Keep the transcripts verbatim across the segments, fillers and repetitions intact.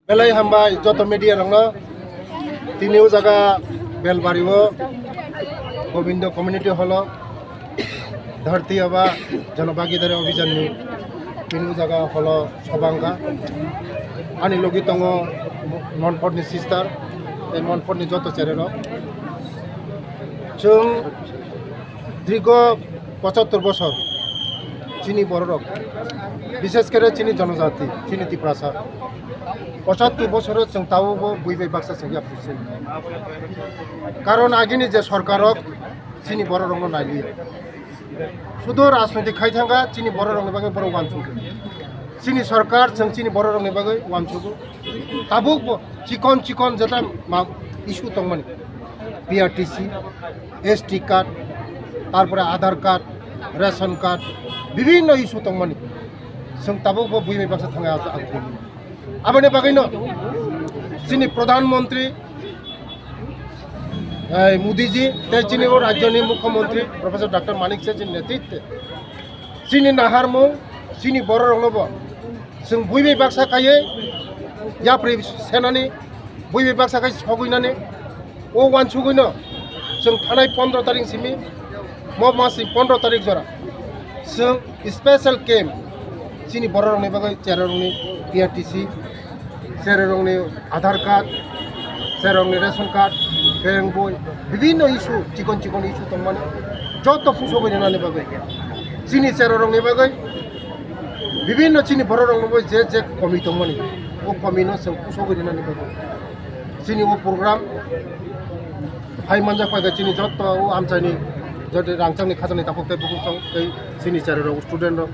Belai hambai joto media rokno. Tini o jaga Belbari o Gobindo Community Hall o Dharti Aba Janabhagidari Abhijan ni tini o jaga hall o sobangkha. Ani logi tongo Monport ni sister, tei Monport ni joto chererok. Chwng dirgo pochattor bosor chini bororok, bishes kore chini jonojati, chini Tiprasa, pochattor bosoro chwng tabukbo bui bai baksa chwng yapri se. Karon agini je sorkarrok chini bororokno nailiya. Sudo rajniti khai thangkha chini bororokni bagwi borok uansukgo. Chini sorkar chwng chini bororokni bagwi uansukgo. Tabukbo chikon chikon jeta ma issue tongmani, P R T C, S T card, tarpore Aadhaar card, ration card, bibhinno issue tongmani. Chwng tabukbo bui bai baksa thangwi aso ang khumu. Aboni bagwino chini Pradhan Mantri, eh, Modi ji, tei chini o rajyoni Mukhyamantri Professor Doctor Manik Saha ji ni netritwe chini naharmung, chini bororoknobo chwng bui bai baksa khaiwi yapri senani, bui bai baksa khai sogwinani, o uansugwino chwng thanai pondro tarik simi, mo masni pondro tarik jora chwng special camp chini bororokni bagwi, chererokni P R T C, chererokni Aadhaar card, chererokni ration card, bank boi, bibhinno issue, chikon chikon issue tongmani, joto pusogwi rinani bagwi, chini chererokni bagwi, bibhinno chini bororokni bagwi je je komi tongmani, o komino chwng pusogwi rinani bagwi chini o program hai manjak paikha. Chini joto o amchaini, joto rangchakni khajani takhuk tei bukhuk tong tei chini chererok, student rok.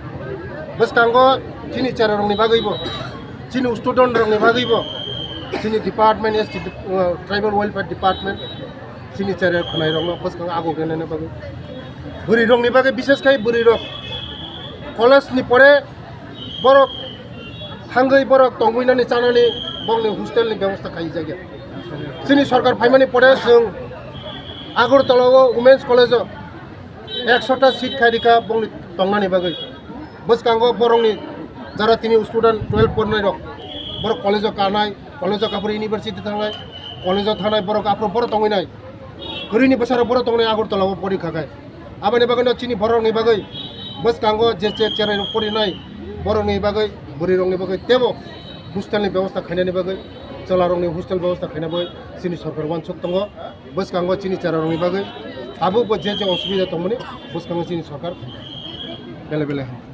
Bwskango chini chererokni bagwibo, chini student rokni bagwibo, chini department, S T, uh, Tribal Welfare Department, chini cherai khwnairokno bwskango aguk rinani bagwi, bwrwirokni bagwi, bishes khai bwrwirok college ni pore borok thangwi borok tongwinani chanani bongni hostel ni bebosta khaijakya. Chini sorkar phaimani pore chwng Agartala o Women's College o ekshota seat khairikha bongni tongnani bagwi. Bwskango borokni jara tini student twelve porinairok, borok college o kanai, college o kaphuru university thangnai, college o thangnai borok aphuru borok tongwinai. Kwrwini bwsarok borok tongnai Agartala o porikha khai. Aboni bagwino chini bororokni bagwi bwskango je je cherai rok porinai borokni bagwi, bwrwirokni bagwi teibo hostel ni bebosta khainani bagwi, chwlarokni hostel bebosta khaina bagwi chini sorkar uansuk tongo. Bwskango chini chererokni bagwi tabukbo je je osubida tongmani bwskango chini sorkar khainai. Belai belai hambai.